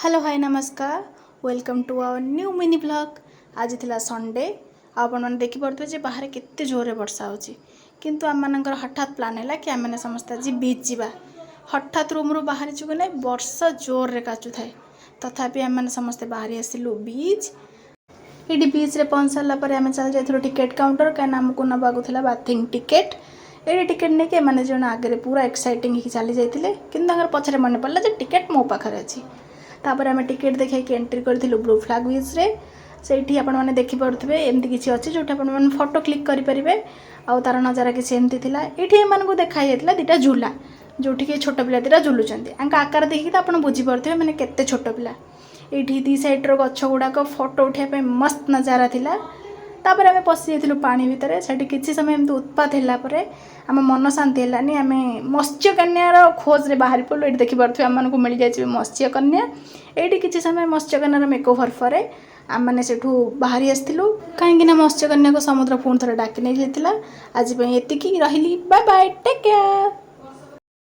Hello, high, ନମସ୍କାର। Welcome to our new mini vlog. ଆଜି ଥିଲା ସଣ୍ଡେ ଆଉ ଆପଣମାନେ ଦେଖିପାରୁଥିବେ ଯେ ବାହାରେ କେତେ ଜୋରରେ ବର୍ଷା ହେଉଛି। କିନ୍ତୁ ଆମମାନଙ୍କର ହଠାତ୍ ପ୍ଲାନ୍ ହେଲା କି ଆମେମାନେ ସମସ୍ତେ ଆଜି ବିଚ୍ ଯିବା। ହଠାତ୍ ରୁମ୍ରୁ ବାହାରିଛୁ କି ନାହିଁ, ବର୍ଷା ଜୋରରେ କାଚୁଥାଏ। ତଥାପି ଆମେମାନେ ସମସ୍ତେ ବାହାରି ଆସିଲୁ ବିଚ୍। ଏଇଠି ବିଚ୍ରେ ପହଞ୍ଚି ସାରିଲା ପରେ ଆମେ ଚାଲି ଯାଇଥିଲୁ ଟିକେଟ୍ କାଉଣ୍ଟର, କାହିଁକିନା ଆମକୁ ନେବାକୁ ଥିଲା ବାଥିଂ ଟିକେଟ୍। ଏଇଠି ଟିକେଟ୍ ନେଇକି ଏମାନେ ଜଣ ଆଗରେ ପୁରା ଏକ୍ସାଇଟିଂ ହେଇକି ଚାଲି ଯାଇଥିଲେ, କିନ୍ତୁ ତାଙ୍କର ପଛରେ ମନେ ପଡ଼ିଲା ଯେ ଟିକେଟ୍ ମୋ ପାଖରେ ଅଛି। ତାପରେ ଆମେ ଟିକେଟ୍ ଦେଖାଇକି ଏଣ୍ଟ୍ରି କରିଥିଲୁ ବ୍ଲୁ ଫ୍ଲାଗ୍ ବିଚ୍ରେ। ସେଇଠି ଆପଣମାନେ ଦେଖିପାରୁଥିବେ, ଏମିତି କିଛି ଅଛି ଯେଉଁଠି ଆପଣମାନେ ଫଟୋ କ୍ଲିକ୍ କରିପାରିବେ ଆଉ ତାର ନଜାରା କିଛି ଏମିତି ଥିଲା। ଏଇଠି ଏମାନଙ୍କୁ ଦେଖା ଯାଇଥିଲା ଦୁଇଟା ଝୁଲା, ଯେଉଁଠିକି ଛୋଟ ପିଲା ଦୁଇଟା ଝୁଲୁଛନ୍ତି। ୟାଙ୍କ ଆକାର ଦେଖିକି ତ ଆପଣ ବୁଝିପାରୁଥିବେ ମାନେ କେତେ ଛୋଟ ପିଲା। ଏଇଠି ଦି ସାଇଡ଼୍ର ଗଛ ଗୁଡ଼ାକ ଫଟୋ ଉଠାଇବା ପାଇଁ ମସ୍ତ ନଜାରା ଥିଲା। ତାପରେ ଆମେ ପଶି ଯାଇଥିଲୁ ପାଣି ଭିତରେ। ସେଠି କିଛି ସମୟ ଏମିତି ଉତ୍ପାତ ହେଲା ପରେ ଆମ ମନ ଶାନ୍ତି ହେଲାନି। ଆମେ ମତ୍ସ୍ୟକନ୍ୟାର ଖୋଜରେ ବାହାରି ପଡ଼ିଲୁ। ଏଇଠି ଦେଖିପାରୁଥିବେ, ଆମମାନଙ୍କୁ ମିଳିଯାଇଛି ମତ୍ସ୍ୟକନ୍ୟା। ଏଇଠି କିଛି ସମୟ ମତ୍ସ୍ୟକନ୍ୟାର ମେକଓଭର ପରେ ଆମମାନେ ସେଠୁ ବାହାରି ଆସିଥିଲୁ, କାହିଁକିନା ମତ୍ସ୍ୟକନ୍ୟାକୁ ସମୁଦ୍ର ପୁଣି ଥରେ ଡାକି ନେଇଯାଇଥିଲା। ଆଜି ପାଇଁ ଏତିକି ରହିଲି। Bye bye, take care.